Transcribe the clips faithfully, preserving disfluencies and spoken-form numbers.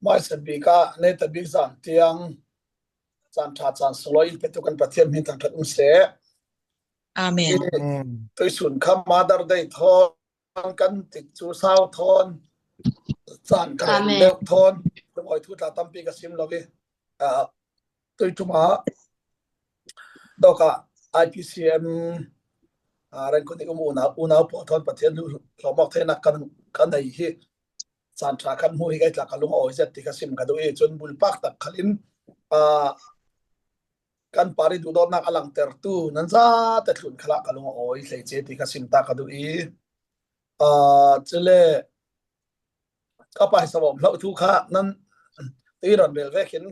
Mai sen bika nei ta bik zan tiang, zan tha zan solo in petu kan Pathian min tang that um se. Amen. Tui sun kha Mother Day thon kan tik chu sau thon, zan ka deu thon, lungoi thu tla tampi ka sim lo i. Tui tuma doka I P C M, ren kunik um unau unau po thon Pathian lu lo mok thena kan kan nei hi. Zan tha kan mu hi kai tla ka lung oi zet ti ka sim ka du i chun bul pak tak khalin kan pari du dot nak alang ter tu nan za te thlun khala ka lung oi hlei che ti ka sim ta ka du i. Chule ka pai sa bom hlau thu kha nan ti ron bel vekin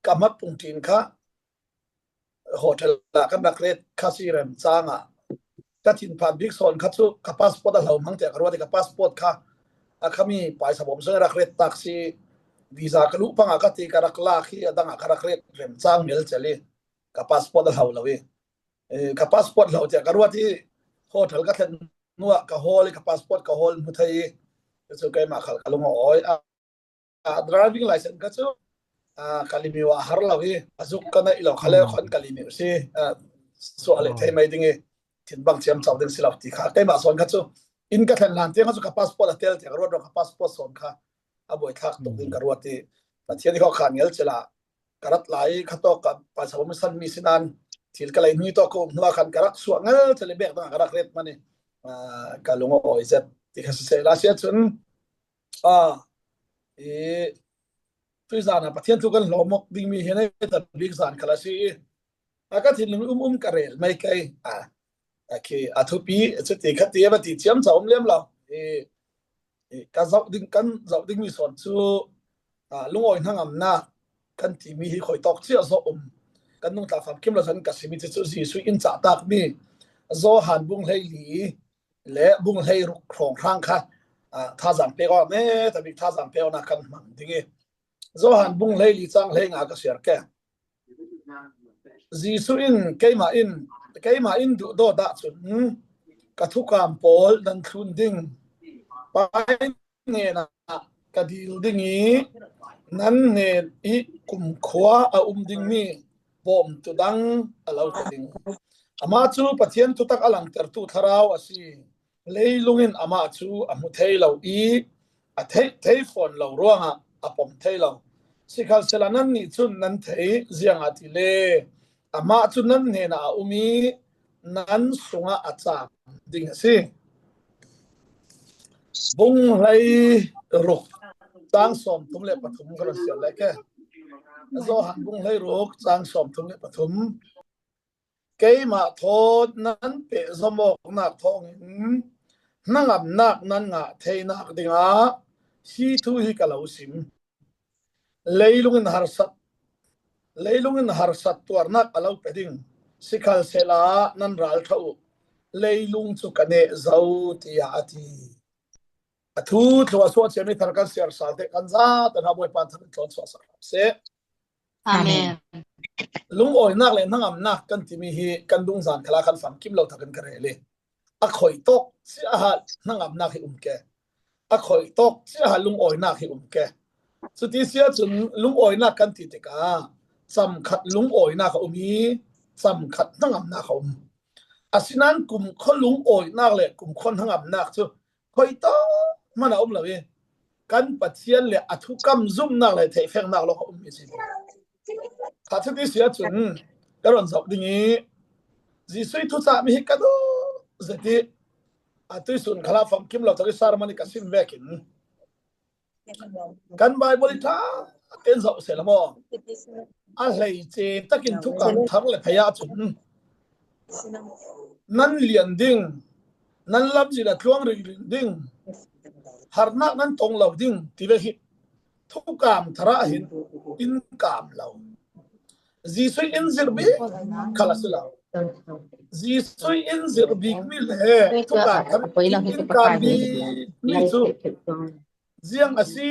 ka mat pung tin kha hotel la kan rak ret kha si rem changa ka thin phan bik son kha chu ka passport a hlau mang te ka ruat i ka passport kha a kha mi pai sa bom sang rak ret taxi visa ka lu panga ka ti ka rak la khi adanga ka rak ret rem chang mel cheli ka passport a hlau lo i ka passport hlau te ka ruat i hotel ka thlen nuah ka hol i ka passport ka hol mu thei i chu keima khal ka lung oi a driving license ka chu ka limit a har lo i a zuk ka nei lo kha le khon ka limit si suah le thei mai ding i thin bang chiam chau ding si lo ti kha keima son ka chu in ka thlen lan tiang ka chu ka passport a tel te ka ruat ro ka passport son kha a boi thak tok ding ka ruat i Pathian i kho khan ngel chela ka rat lai kha tawk ka paisa bawm san mi sinan thil ka lei nui tawk ko hnuah khan ka rak suah ngal chale bek dang ka rak ret mani ka lung a awi zet ti kha sisela sia chun a i tui zana Pathian thu kan hlawmawk ding mi hi nei ta bik zan khala si i a ka thinlung um um ka rel mai kai a a khi a thupi chuti khati a va ti chiam chau um lem lo i ka zauh ding kan zauh ding mi sawn chu lungawi hnangamna kan timi hi khoi tawk chiah zawh um kan nungtla famkim lo zan ka simi chu chu Jesuh in chah tak mi Johan bung hlei li le bung hlei ruk hrawng hrang kha thazang pek awk ne tabik thazang pek awkna kan hmang ding i Johan bung hlei li chang hlei nga ka siar ke. Jesuh in keimah in keimah in duhdawt ah chun ka thukam pawl nan thlun ding. Pai hnenah ka dil ding i nan hnen i kumkhua a um ding mi bawmtu dang a lo pe ding. Amah chu Pathian thutak a langtertu thlarau a si. Leilung in amah chu a hmu thei lo i a theih thei fawn lo ruangah a pom thei lo. Sikhalsehla nannih cun nan thei, ziangahtile amah cu nan hnenah a um i nan sungah a cam ding a si. Bung hlei ruk cang sawm thum le pathum ka ron siar lai ke. Johan bung hlei ruk cang sawm thum le pathum. Keimah thawn nan pehzom awknak thawngin hnangamnak nan ngah theinak dingah hi thu hi ka lo sim. Leilung in harsat, leilung in harsat tuarnak a lo pe ding, sikhalsehla nan ralṭha uh, leilung cu ka neh zo, tiah a ti. A thu thluachuah ciami thar kan siar sal te kan zate hna Bawipa thar in tlawn suahsak hram seh. Amen. Lungawinak le hnangamnak kan timi hi kan dungzan khala kan famkim lo takin ka rel i a khoi tawk ciaha hnangamnak hi um ke. A khoi tawk ciaha lungawinak hi um ke. Cuti sia cun lungawinak kan ti tikah camkhat lungawinak a um i camkhat hnangamnak a um. Asinan kumkhua lungawinak le kumkhua hnangamnak cu khoi tawk hmanh a um lo i kan Pathian le a thukam zumhnak le theihfengnak lawng a ummi si. Kha cuti sia cun ka ron zoh ding i Jesuh i thucahmi hi ka duh zet i a tuisun khalah famkim lo tak i sermon i ka sim vekin kan Baibal i ṭha tein zoh seh la maw? A hleice takin thukam thar le phei ahcun nan lian ding, nan lamzin a tluang ringring ding, harnak nan tong lo ding ti ve hi thukam thar ah hin in kam lo. Jesuh in zirh bik khal a si lo. Jesuh in zirh bikmi le thukam thar in kam bikmi cu ziang a si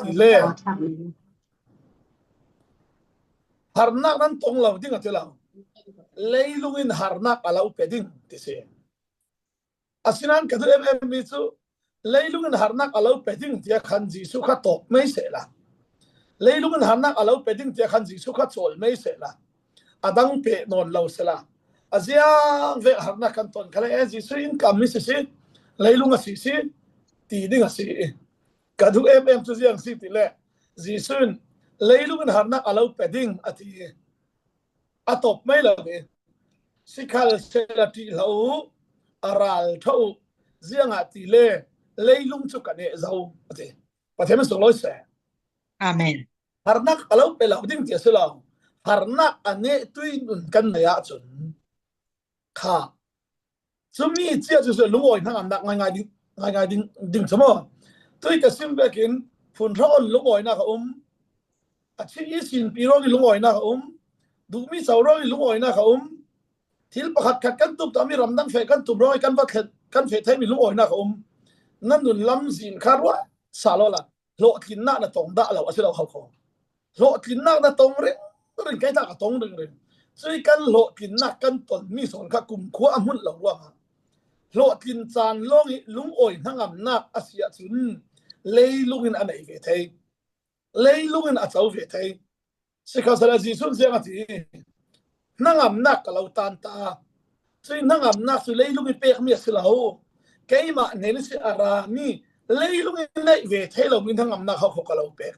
ti le harnak nan tong lo ding a ti lo. Leilung in harnak a lo pe ding ti si. Asinain ka duh em em mi cu, leilung in harnak a lo pe ding tiah khan Jesuh kha tawp mai sehla, leilung in harnak a lo pe ding tiah khan Jesuh kha cawl mai sehla, a dang pe nawn lo sehla, a ziang vek harnak kan ton kha le, eh, Jesuh in kam mi si si, leilung a si si, ti ding a si. Ka duh em em cu ziang si ti le, Jesuh in leilung in harnak a lo pe ding a ti. A tawp mai lo ve. Sikhalsehla ṭih hlah u, a ral ṭha u, ziangahtile leilung cu ka neh zo, a ti. Pathian min sunglawi seh. Amen. Harnak a lo pe lo ding ti a si lo. Harnak a neh tui nun kan nei ahcun kha, cumi cia cu lungawi hnangamnak ngaingai ding, ngaingai ding, ding cu maw? Tui ka sim vekin phunhra on lungawinak a um, a chih ihsinpi ruangih lungawinak a um, duhmi co ruangih lungawinak a um, thil pakhat khat kan tum, tami ramdang feh kan tum ruangih kan va thlen, kan feh theimi lungawinak a um. Nan nun lamzin kha ruah sa lawla, hlawhtlinnak na tong dah lo a si lo, hau kho. Hlawhtlinnak na tong ringring, kei tah ka tong ringring. Cui kan hlawhtlinnak kan tonmi sawn kha kumkhua a hmunh lo ruangah hlawhtlin caan lawng ih lungawi hnangamnak a si ahcun leilung in a nei ve thei, leilung in a co ve thei. Sikhalsehla Jesuh in ziang a ti? Hnangamnak ka lo tanta. Cui hnangamnak cu leilung ih pekmi a si lo. Keimah hnen ihsin a rami, leilung ih neih ve thei lomi hnangamnak hau kho ka lo pek.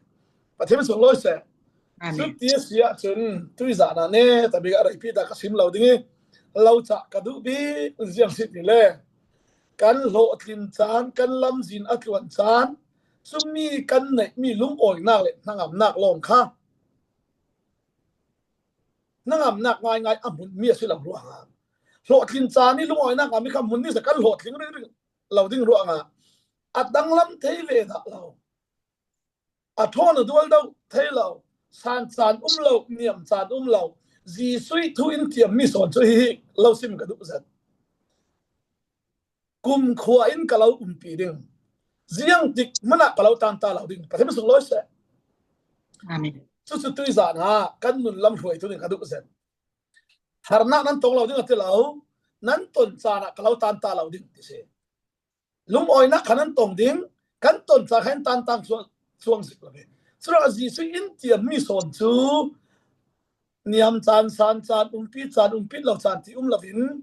Pathian min sunglawi seh. Amen. Cuti a si ahcun tuizan ah ne tabik a reipi ta ka sim lo ding ih, lo cah ka duh bik ziang si ti le, kan hlawhtlin caan, kan lamzin a tluan caan, cumi kan neihmi lungawinak le hnangamnak lawng kha hnangamnak ngaingai a hmunmi a si lo ruangah, hlawhtlin caan ih lungawinak ngami kha hmun nisa kan hlawhtling ringring lo ding ruangah, a danglam thei ve dah lo, a ṭhawn a dualdo thei lo, san caan um lo, niam caan um lo, Jesuh ih thu in tiammi sawn cu hihi lo sim ka duh zet. Kumkhua in ka lo umpi ding. Ziangtik hmanah ka lo tanta lo ding. Pathian min sunglawi seh. Amen. Cucu tuizan ah kan nun lam hruaitu ding ka duh zen. Harnak nan tong lo ding a ti lo, nan ton caan ah ka lo tanta lo ding ti si. Lungawinak kha nan tong ding, kan ton caan kha in tantang cuang, cuang zik lo ve. Curuangah Jesuh in tiammi sawn cu niam caan, san caan, umpi caan, umpi lo caan ti um loin,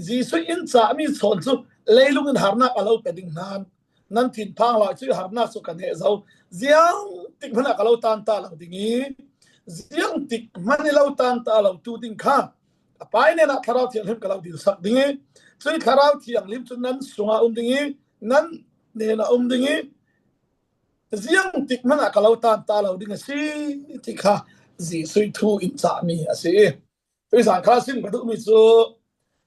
Jesuh in cahmi sawn cu leilung in harnak a lo pe ding hna. Nan thinphang lai cu harnak cu ka neh zo. Ziangtik hmanah ka lo tanta lo ding ih, ziangtik hman ih lo tanta lo tu ding kha a Pa ih hnenah Thlarau Thianghlim ka lo dilsak ding ih, cui Thlarau Thianghlim cu nan sungah um ding ih, nan hnenah um ding ih, ziangtik hmanah ka lo tanta lo ding a si ti kha Jesuh thu in cahmi a si. Tuizan kha sim ka duhmi cu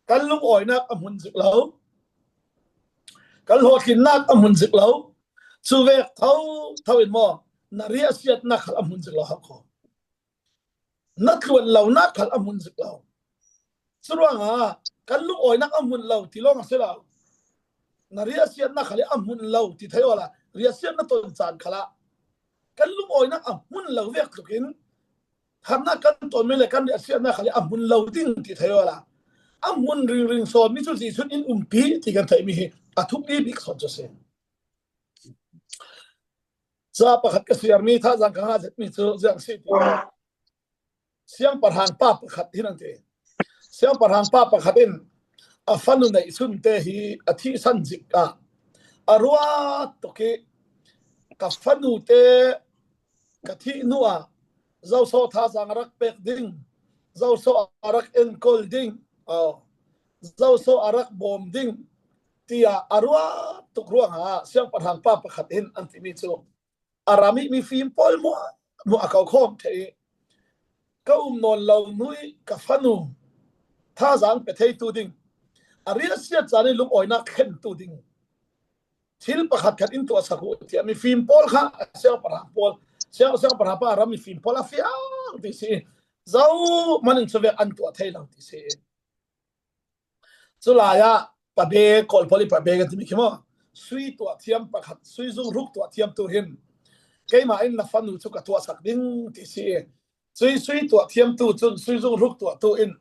kan lungawinak a hmun zik lo, kan hlawhtlinnak a hmun zik lo, cu vek tho tho in maw, na riahsiatnak khal a hmun zik lo hau kho. Na tluan lonak khal a hmun zik lo. Curuangah kan lungawinak a hmun lo ti lawng a si lo. Na riahsiatnak khal a hmun lo ti thei awla, riahsiat na ton caan khalah kan lungawinak a hmun lo vek tlukin harnak kan tonmi le kan riahsiatnak khal a hmun lo ding ti thei awla, a hmun ringring sawnmi cu Jesuh in umpi ti kan theihmi hi a thupi bik sawn cu si. Ca pakhat ka siarmi, thazaang ka ngah zetmi cu ziang si ti. Siangpahrang pa pakhat hi nan ti. Siangpahrang pa pakhat in a fanu neihsun te hi a thihsan zik ah a ruat tuk ih, ka fanu te ka thih hnu ah zoso thazaang a rak pek ding, zoso a rak enkawl ding, aw, zoso a rak bawm ding, tiah a ruat tuk ruangah siangpahrang pa pakhat in an timi cu a ram ih mifim pawl hmuahhmuah a ko khawm ṭheh ih, ka um nawn lo hnu ih ka fanu thazaang pe theitu ding, a riahsiat caan ih lungawinak thlentu ding thil pakhat khat in tuahsak uh, tiah mifim pawl kha a siangpahrang pawl, siang, siangpahrang pa a ram mifim pawl a fiang ti si. Zohman in cuvek an tuah thei lo ti si. Culai ah pabe, Kawl pawl ih pabe kan timi khi maw, sui tuah thiam pakhat, sui zung ruk tuah thiamtu hin keimah in na fanu cu ka tuahsak ding ti si. Sui, sui tuah thiamtu cun sui zung ruk tuahtu in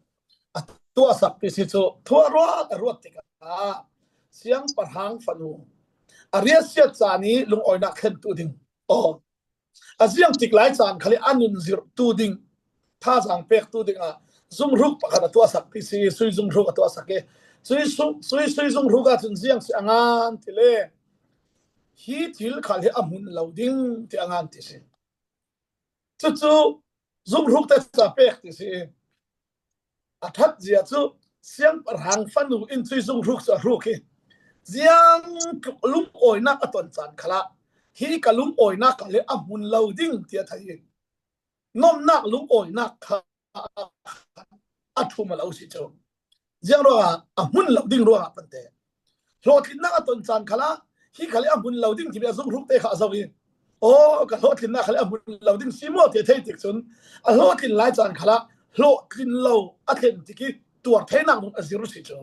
a tuahsak ti si cu thu a ruat, a ruat tikah siangpahrang fanu a riahsiat caan i lungawinak thlentu ding. Aw, a ziangtik lai caan khal i a nun zirhtu ding, thazaang pektu dingah zunghruk pakhat a tuahsak ti si, sui zunghruk a tuahsak i, sui, sui, sui zunghruk ahcun ziang si a ngan ti le, hi thil khal hi a hmun lo ding ti a ngan ti si. Cucu zunghruk te ca pek ti si. A ṭhat zia cu siangpahrang fanu in cui zunghruk cu a hruk i, ziang lungawinak a ton caan khalah hi ka lungawinak kha le a hmun lo ding ti a thei i, nomnak lungawinak kha a ṭhum a lo si cu. Ziang ruangah a hmun lo ding ruangah pante. Hlawhtlinnak a ton caan khalah hi khal i a hmun lo ding timi a zunghruk te kha a zoh i, aw, ka hlawhtlinnak khal i a hmun lo ding si maw ti a thei tik cun a hlawhtlin lai caan khalah hlawhtlin lo a thlen tik i tuar theinak dong a zir si cu.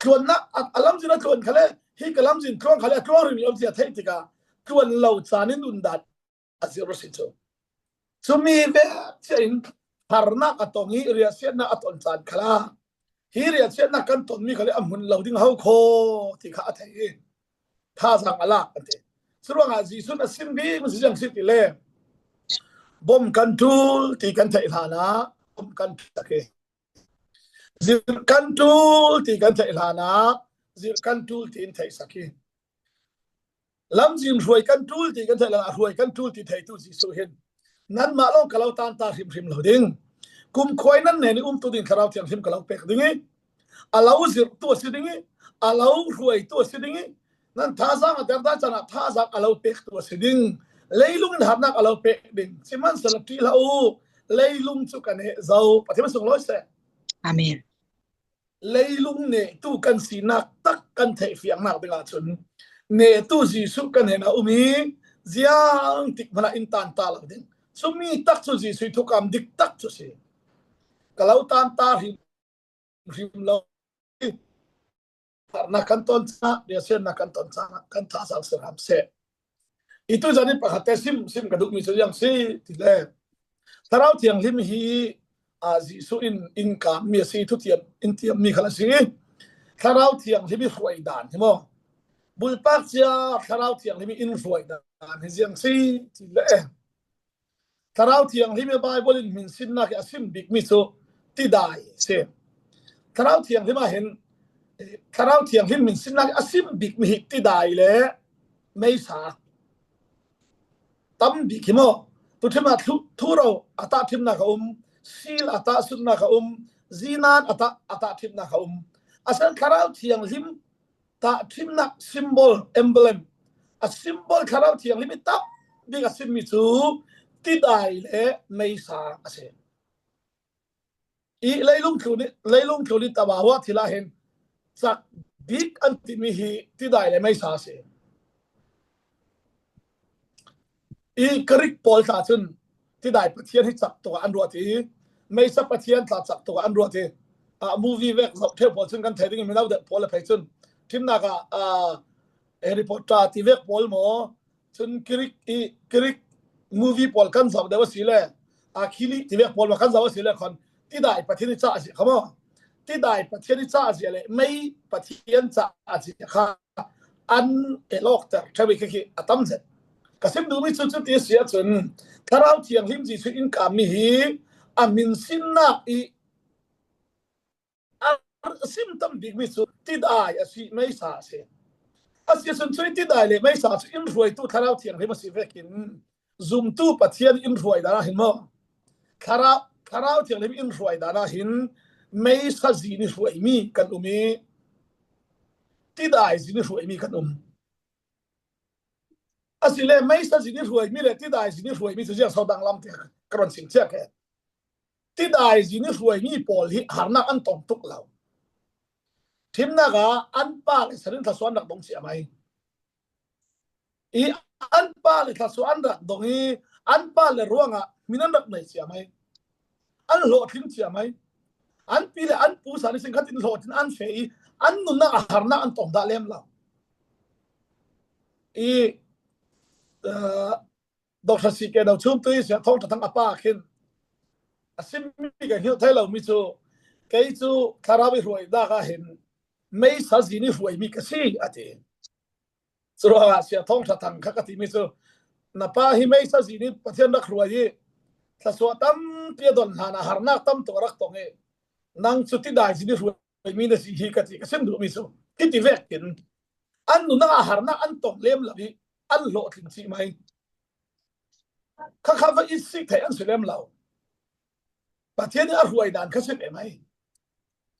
Tluannak a, a lamzin a tluan khal le hi ka lamzin tluang khal le a tluang ring lo ti a thei tikah tluan lo caan in nundan a zir si cu. Cumi ve cia in harnak a tong i riahsiatnak a ton caan khalah hi riahsiatnak kan tonmi khal le a hmun lo ding ho kho ti kha a thei i thazaang a lak an ti. Curuangah Jesuh a sim bik mi ziang si ti le bom kan ṭul ti kan theih hlanah bom kan ṭul sak i zirh kan ṭul ti kan theih hlanah zirh kan ṭul ti in theihsak i lamzin hruai kan ṭul ti kan theih hlanah hruai kan ṭul ti theitu Jesuh hin nanmah lawng ka lo tanta hrimhrim lo ding. Kumkhua i nan hnen i umtu ding Thlarau Thianghlim ka lo pek ding i a lo zirhtu a si ding i a lo hruaitu a si ding i nan thazaang a derdan caan ah thazaang a lo pektu a si ding. Leilung in harnak a lo pek ding. Sihmanhsehlaw ṭih hlah u, leilung cu ka neh zo. Pathian sunglawi seh. Amen. Leilung nehtu kan sinak tak kan theihfiangnak dingah cun nehtu Jesuh kan hnenah um i ziang tik hmanah in tanta lo ding. Cumi tak cu Jesuh thukam dik tak cu si. Ka lo tanta hrim hrim lo i harnak kan ton caah riahsiatnak kan ton caah kan thazaang si hram seh. I tu zan in pakhat te sim, sim ka duhmi cu ziang si ti le Thlarau Thianghlim hi, aa, Jesuh in in kammi a si, thutiam in tiammi khal a si. Thlarau Thianghlim i hruai dan hi maw? Bulpak cia Thlarau Thianghlim i in hruai dan hi ziang si ti le Thlarau Thianghlim i Baibal in hminsinnak i a sim bikmi cu tidai si. Thlarau Thianghlim ah hin Thlarau Thianghlim hminsinnak i a sim bikmi hi tidai le meisa tam bik hi maw? Tuṭhim ah thu, thuro a tahṭhimnak a um, sil a tahsutnak a um, zinan a tah, a tahṭhimnak a um. A san Thlarau Thianghlim tahṭhimnak symbol, emblem, a symbol Thlarau Thianghlim i tam bik a simmi cu tidai le meisa a si. I leilung tlun i, leilung tlun i tabawa thil ah hin cak bik an timi hi tidai le meisa a si. I Greek pawl tla cun tidai pathian hi cak tuk ah an ruat i, meisa pathian tla cak tuk ah an ruat i, a movie vek zoh ṭheu pawl cun kan thei ding i, mino deuh pawl a phei cun ṭhimnak ah, a, Harry Potter ti vek pawl maw, cun Greek i, Greek movie pawl kan zoh deuh a si le, a, Achilles ti vek pawl maw kan zoh a si le khan tidai pathian hi cah a si kha maw? Tidai pathian hi cah a si le mei pathian cah a si kha an elawkter ṭheu i khi a tam zet. Ka sim duhmi cu cuti a si ahcun Thlarau Thianghlim Jesuh in kammi hi a hminsinnak i a sim tam bikmi cu tidai a si, meisa a si. A si ahcun cui tidai le meisa cu in hruaitu Thlarau Thianghlim a si vekin zumtu Pathian in hruai dan ah hin maw? Thlarau, Thlarau Thianghlim in hruai dan ah hin meisa zin i hruaimi kan um i tidai zin i hruaimi kan um. Asile meisa zin i hruaimi le tidai zin i hruaimi cu ziang so dang lam tiah ka run chim ciak e. Tidai zin i hruaimi pawl hi harnak an tong tuk lo. Ṭhimnak ah an pa le sarin thluasuah an rak dong ciamai. I an pa le thluasuah an rak dong i an pa le ruangah min an rak nei ciamai. An hlawhtling ciamai. An pi le an pu san i singkhat in hlawhtling an feh i an nunnak a harnak an tong dah lem lo. I, uh, Doctor C K Do chumtu i Sia Thawng Ṭha Thang a pa khin a simmi kan hngilh thei lomi cu kei cu thlarau i hruainak ah hin meisa zin i hruai mi ka si, a ti. Churuangah Sia Thawngṭha Thang kha ka timi chu, na pa hi meisa zin i Pathian rak hruai i, thluasuah tampi a don hlanah harnak tam tak a rak tong i, nang cu tidai zin i hruai mi na si hi ka ti, ka sim duhmi chu. Hiti vekin, an nunah harnak an tong lem lo i, an hlawhtling cih mai. Kha kha va i sik theih an si lem lo. Pathian in a hruai dan kha si ve mai.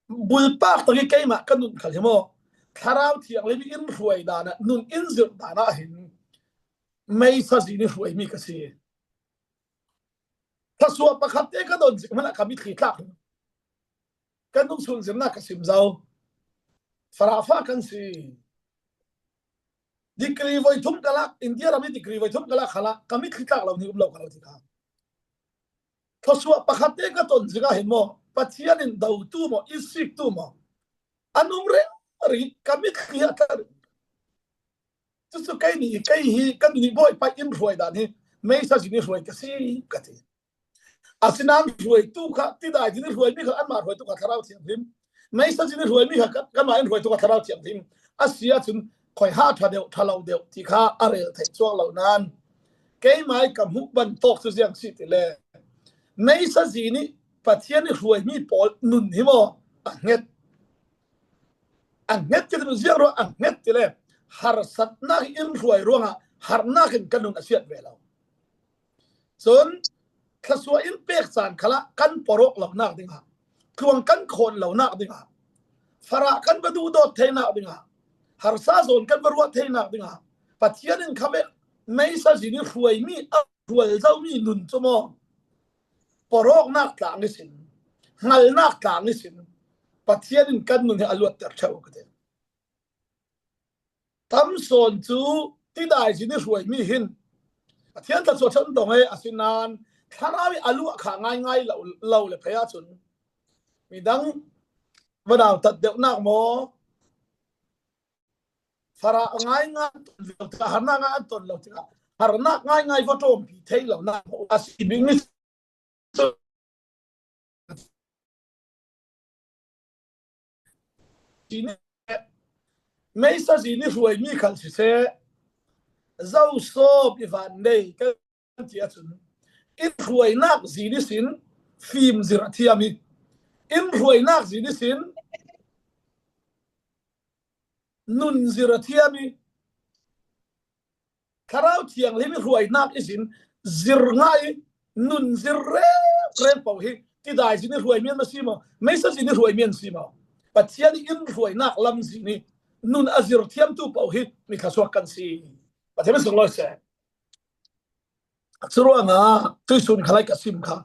Bulpak tak i keimah ka nun khal hi maw, Thlarau Thianghlim in hruai dan ah, nun in zirh dan ah hin meisa zin i hruai mi ka si. Thluasuah pakhat te ka don zik hmanah ka mitthli tlak hi. Kan nung sunzirnak ka sim zo. Farah fa kan si. Degree voi thum ka lak, India ram i degree voi thum ka lak khalah ka mitthli tlak lo ni um lo ka lo ti kha. Thluasuah pakhat te ka ton zingah hin maw, Pathian in dotu maw, i siktu maw, an um reng rih, ka mitthli a tlar. Cucu kei nih, kei hi, kan nih Bawipa in hruai dan hi, meisa zin i hruai ka si, ka ti. Asinain hruaitu kha, tidai zin i hruai mi kha, anmah hruaitu kha Thlarau Thianghlim. Meisa zin i hruai mi kha, kanmah in hruaitu kha Thlarau Thianghlim. A si ahcun, khuaiha ṭha deuh, ṭha lo deuh, ti kha a rel theih cuang lo nan. Keimah i ka hmuh ban tawk cu ziang si ti le. Meisa zin i Pathian i hruai mi pawl nun hi maw? A hnget. A hnget ti ziang ruang a hnget ti le. Harsatnak in hruai ruangah harnak in kan nun a siat ve lo. Cun thluasuah in pek caan khalah kan porawk lonak dingah, tluang kan khawn lonak dingah, farah kan va duhdawt theinak dingah, harsa zawn kan va ruah theinak dingah, Pathian in kha ve meisa zin i hruaimi a hrual zomi nun cu maw, porawknak tlang ihsin, hngalnak tlang ihsin, Pathian in kan nun hi a luatter ṭheu ka ti. Tam sawn cu tidai zin i hruaimi hin Pathian thluasuah ṭhan dong e, asinain Thlarau i a luah kha ngaingai lo, lo le phei ahcun midang va nautat deuhnak maw? Farah ngaingai an ton lo tikah, harnak ngai an ton lo tikah, harnak ngaingai va ṭawmpi thei lonak maw a si bikmi meisa zin i hruaimi khal siseh, zo sawm i van nei kan ti ahcun, in hruainak zin ihsin fim zir a thiam i, in hruainak zin ihsin nun zir a thiam i, Thlarau Thianghlim i hruainak ihsin zir ngah i nun zir reng reng paoh hi tidai zin i hruaimi an si maw, meisa zin i hruaimi an si maw? Pathian i in hruainak lam zin i nun a zir thiamtu paoh hi mi thluasuak kan si. Pathian a sunglawi seh. Curuangah tuisun khalai ka sim kha.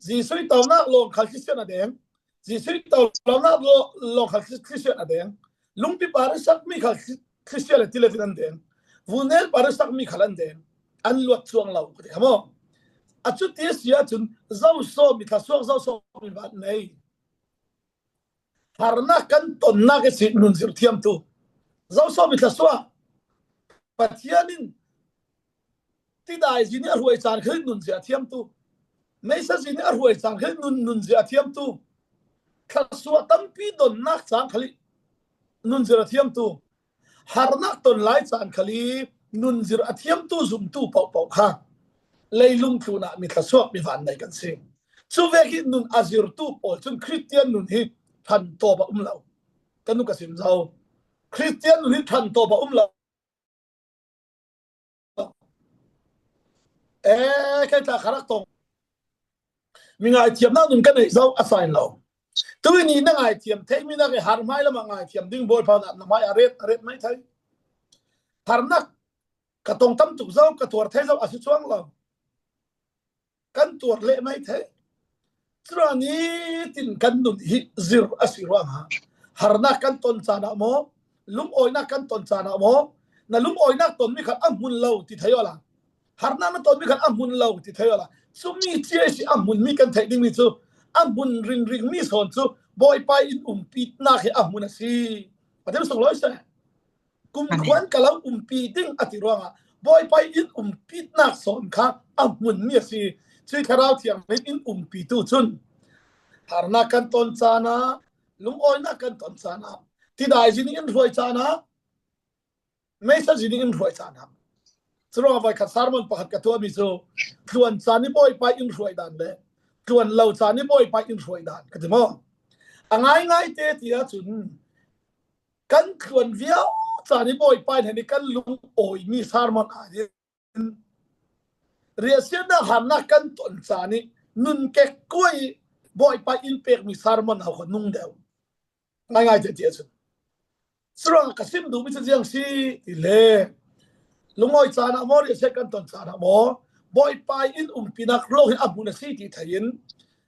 Jesuh i tonak lawng khal Khristian a deng. Jesuh i tonak lawng khal Khristian a deng. Lungpi par i sakmi khal Khristian le ti le tin an deng. Vunel par i sakmi khal an deng. An luat cuang lo ka ti kha maw? A cuti a si ahcun zo sawm i thluasuak, zo sawm i van nei. Harnak kan tonnak i si nun zir thiamtu. Zo sawm i thluasuak. Pathian in tidai zin i a hruai caan khal nun zia thiamtu. Meisa zin i a hruai caan khal nun, nun zia thiamtu. Thluasuah tampi donnak caan khal i nun zia thiamtu. Harnak ton lai caan khal i nun zir a thiamtu zumtu paohpaoh kha leilung tlunah mi thluasuak mi van nei kan si. Cuvek hi nun a zirtu pawl cun Khristian nun hi ṭhan tawp a um lo. Kan nu ka sim zo. Khristian nun hi ṭhan tawp a um lo. Eh, kei tla kha rak tong. Mi ngaithiamnak nun ka neih zo a sain lo. Tui ni na ngaithiam thei mi nak i har hmai lamah ngaithiam ding Bawipa na hmai a ret, a ret mai thei. Harnak ka tong tam tuk zo, ka tuar thei zo a si cuang lo. Kan tuar leh mai thei. Cura nitin kan nun hi zir a si ruangah harnak kan ton caan ah maw, lungawinak kan ton caan ah maw, na lungawinak ton mi khat a hmun lo ti thei awla, harnak na ton mi khat a hmun lo ti thei awla, cumi cia i si a hmun mi kan theih dingmi cu a hmun ringring mi sawn cu Bawipa in umpinak hi a hmun a si. Pathian sunglawi seh. Kumkhuan ka lo umpi ding a ti ruangah Bawipa in umpinak sawn kha a hmun mi a si. Cui Thlarau Thianghlim in umpitu cun harnak kan ton caan ah Lungawina kan ton caan ah, tidai zin in hruai caan ah, meisa zin in hruai caan ah. Curuangah voi khat sermon pakhat ka tuahmi cu, tluan caan i Bawipa in hruai dan le tluan lo caan i Bawipa in hruai dan ka ti maw? A ngaingai te ti ahcun kan tluan viau caan i Bawipa in kan lungawimi sermon ah hin riahsiatnak harnak kan ton caan i nun kekkuai Bawipa in pekmi sermon hau kho nung deuh. Ngaingai te ti ahcun. Curuangah ka sim duhmi cu ziang si ti le, lungawi caan ah maw, riahsiat kan ton caan ah maw, Bawipa in umpinak ruang hi a hmun a si ti thei in,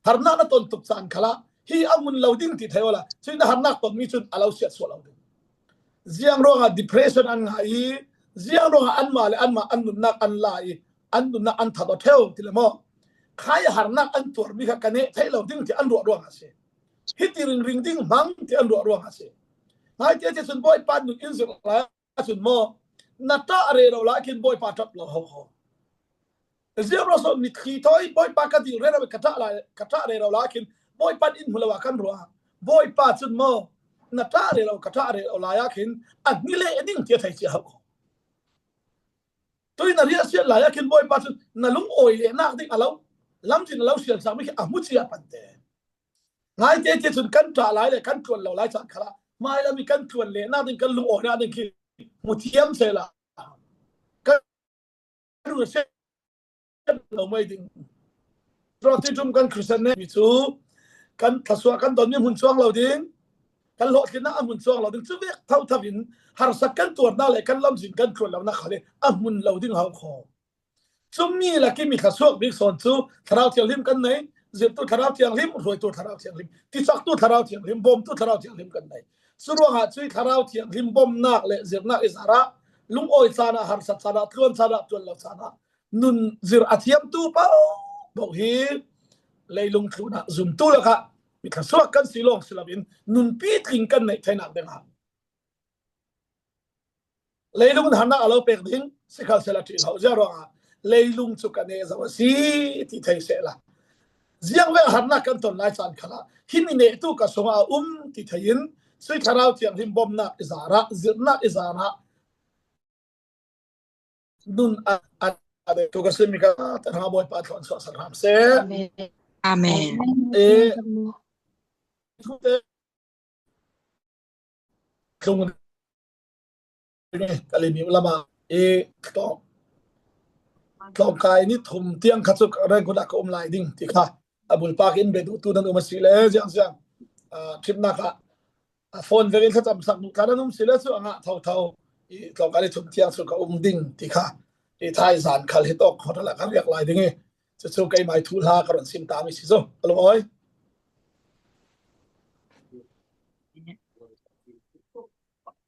harnak na ton tuk caan khalah hi a hmun lo ding ti thei awla, cuih na harnak tonmi cun a lo siat sual lo ding. Ziang ruangah depression an ngah i, ziang ruangah anmah le anmah an nunnak an la i, an nunnak an that aw ṭheu ti le maw, khai harnak an tuarmi kha ka neh theih lo ding ti an ruah ruangah a si. Hiti ringring ding hmang ti an ruah ruangah a si. Ngaite ti cun Bawipa nun in zirh lai ahcun maw, na ṭah rero lai khin Bawipa ṭap lo ho ho. Ziang ruang so mitthli thawi Bawipa ka dil rero ka ṭah lai, ka ṭah rero lai khin Bawipa in hmu lo ah kan ruah. Bawipa cun maw, na ṭah rero ka ṭah rero lai ah khin a hni leh ding ti a thei cia ho ko. Tui na riahsiat lai ah khin Bawipa cun na lungawi lehnak ding a lo, lamzin a lo sialsakmi khi a hmu cia pante. Ngaite ti cun kan ṭah lai le kan tluan lo lai caan khalah hmailam i kan tluan lehnak ding, kan lungawinak ding khi hmu thiam sehla kan run a siat lo mai ding. Tuati ṭum kan Christian nehmi cu kan thluasuah kan donmi hmun cuang lo ding, kan hlawhtlinnak a hmun cuang lo ding. Cu vek thotho in harsak kan tuarnak le kan lamzin kan tluan lonak kha le a hmun lo ding hau kho. Cumi lak i mi thluasuak bik sawn cu Thlarau Thianghlim kan nei, zirhtu Thlarau Thianghlim, hruaitu Thlarau Thianghlim, ticaktu Thlarau Thianghlim, bawmtu Thlarau Thianghlim kan nei. Curuangah cuih Thlarau Thianghlim bawmnak le zirhnak i zarah, lungawi caan ah, harsat caan ah, tluan caan ah, tluan lo caan ah nun zirh a thiamtu paoh paoh hi leilung tlun ah zumtu lakah mi thluasuak kan si lawng si loin nunpi tling kan neih theinak dingah leilung in harnak a lo pek ding, sikhalsehla ṭih lo. Ziang ruangah leilung cu ka neh zo a si ti thei sehla, ziang vek harnak kan ton lai caan khalah hi mi nehtu ka sungah a um ti thei in, cuih Thlarau Thianghlim bawmnak i zarah, zirhnak i zarah nun a, a, a tu ka simi ka ta hna Bawipa thlawh suahsan hram seh. Amen. Amen. E, thute tlung ka limi lama e tlawng, tlawngkai ni thum tiang kha cu ka rengkut ah ka um lai ding ti kha a bulpak in bia duhtu nan um a si le ziang ziang, ah, ṭhimnak ah a phone vekin thlacamsak duh thla nan um si le cu a ngah thotho i tlawngkai ni thum tiang cu ka um ding ti kha i thaizan khal hi tawk khawh la kan riak lai ding i cucu keimah i thuhla ka run sim ta mi si cu a lungawi.